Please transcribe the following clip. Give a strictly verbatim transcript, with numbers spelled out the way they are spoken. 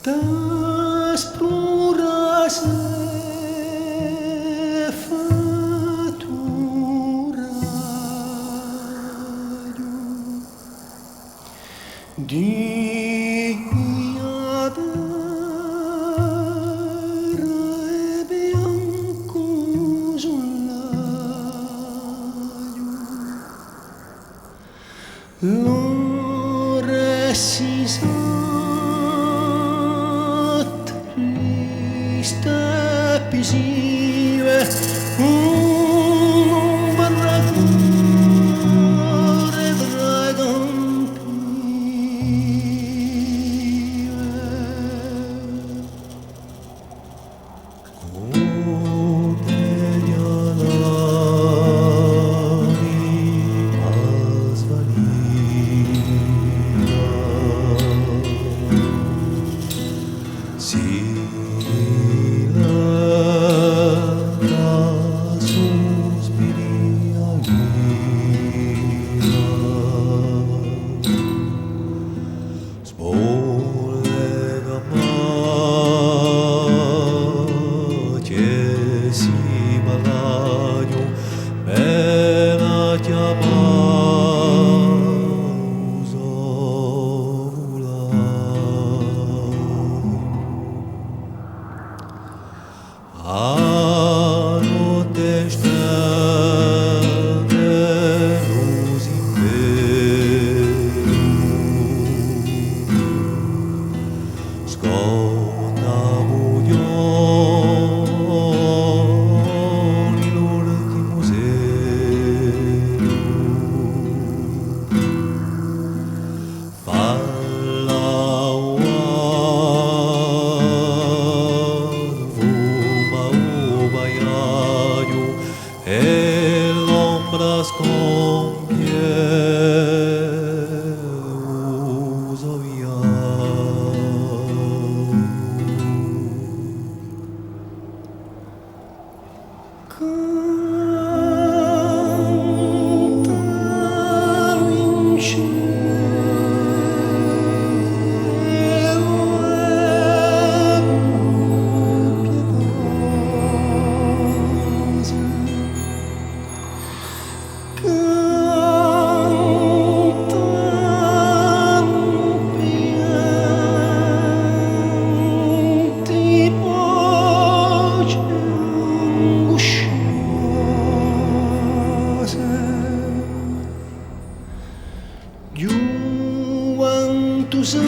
L'aspru s'hè fattu raghju di a terra è biancu sull'aghju. L'ore si sente triste è pisive, un barratore tra i campi. Spolvera ma chì si balaghju, vene à chjamà u so vulà. A notte stende u s'imperu, scotta u ghjornu l'ultimu seru. Falla u fuma u pagliaghju è l'ombra scompie u so viaghju. Ghjuventusa